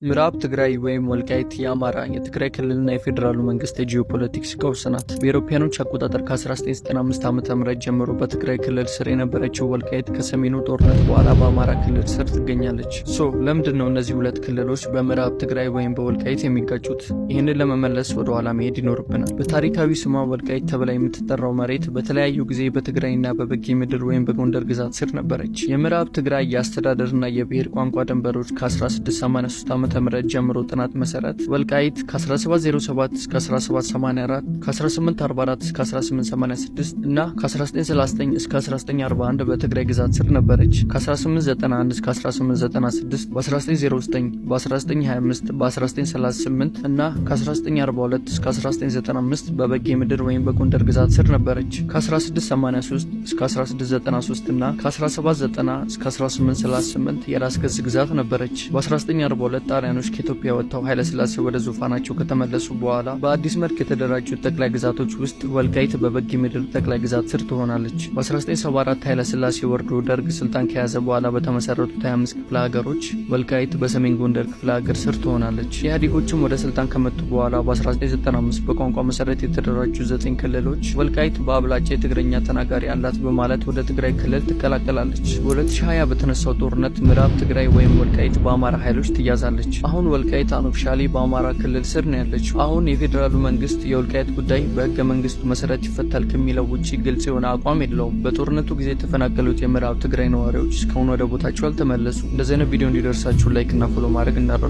ምዕራብ ትግራይ ወይም ወልቃይት የአማራ፣ የትግራይ ክልልና የፌዴራሉ መንግስት የጂኦፖለቲክስ ቀውስ ናት። በአውሮፓውያኖች አቆጣጠር ከ1995 ዓ.ም ጀምሮ በትግራይ ክልል ስር የነበረችው ወልቃይት ከሰሜኑ ጦርነት በኋላ በአማራ ክልል ስር ትገኛለች። So ለምንድን ነው እነዚህ ሁለት ክልሎች በምዕራብ ትግራይ ወይም በወልቃይት የሚጋጩት? ይህንን ለመመለስ ወደ ኋላ መሄድ ይኖርብናል። በታሪካዊ ስሟ ወልቃይት ተብላ የምትጠራው መሬት በተለያዩ ጊዜ በትግራይና በበጌ ምድር ወይም በጎንደር ግዛት ስር ነበረች። የምዕራብ ትግራይ የአስተዳደርና የብሔር ቋንቋ ድንበሮች ከ1683 ዓ.ም ጀምሮ ጥናት መሰረት ወልቃይት ከ1707 እስከ 1784፣ ከ1844 እስከ 1886 እና ከ1939 እስከ 1941 በትግራይ ግዛት ስር ነበረች። ከ1891 እስከ 1896፣ በ1909፣ በ1925፣ በ1938 እና ከ1942 እስከ 1995 በበጌ ምድር ወይም በጎንደር ግዛት ስር ነበረች። ከ1683 እስከ 1693 እና ከ1790 እስከ 1838 የራስ ገዝ ግዛት ነበረች። በ1942 ጣሊያኖች ከኢትዮጵያ ወጥተው ኃይለሥላሴ ወደ ዙፋናቸው ከተመለሱ በኋላ በአዲስ መልክ የተደራጁት ጠቅላይ ግዛቶች ውስጥ ወልቃይት በበጌ ምድር ጠቅላይ ግዛት ስር ትሆናለች። በ1974 ኃይለሥላሴ ወርዶ ደርግ ስልጣን ከያዘ በኋላ በተመሰረቱት 25 ክፍለ ሀገሮች ወልቃይት በሰሜን ጎንደር ክፍለ ሀገር ስር ትሆናለች። ኢህአዴጎችም ወደ ስልጣን ከመጡ በኋላ በ1995 በቋንቋ መሰረት የተደራጁ ዘጠኝ ክልሎች ወልቃይት በአብላጫ የትግረኛ ተናጋሪ አላት በማለት ወደ ትግራይ ክልል ትቀላቀላለች። በ2020 በተነሳው ጦርነት ምዕራብ ትግራይ ወይም ወልቃይት በአማራ ኃይሎች ትያዛለች። አሁን ወልቃይት unofficially በአማራ ክልል ስር ነው ያለችው። አሁን የፌዴራሉ መንግስት የወልቃይት ጉዳይ በህገ መንግስቱ መሰረት ይፈታል ከሚለው ውጭ ግልጽ የሆነ አቋም የለውም። በጦርነቱ ጊዜ የተፈናቀሉት የምዕራብ ትግራይ ነዋሪዎች እስካሁን ወደ ቦታቸው አልተመለሱ። እንደዚህ አይነት ቪዲዮ እንዲደርሳችሁ like እና follow ማድረግ እንዳትረሱ።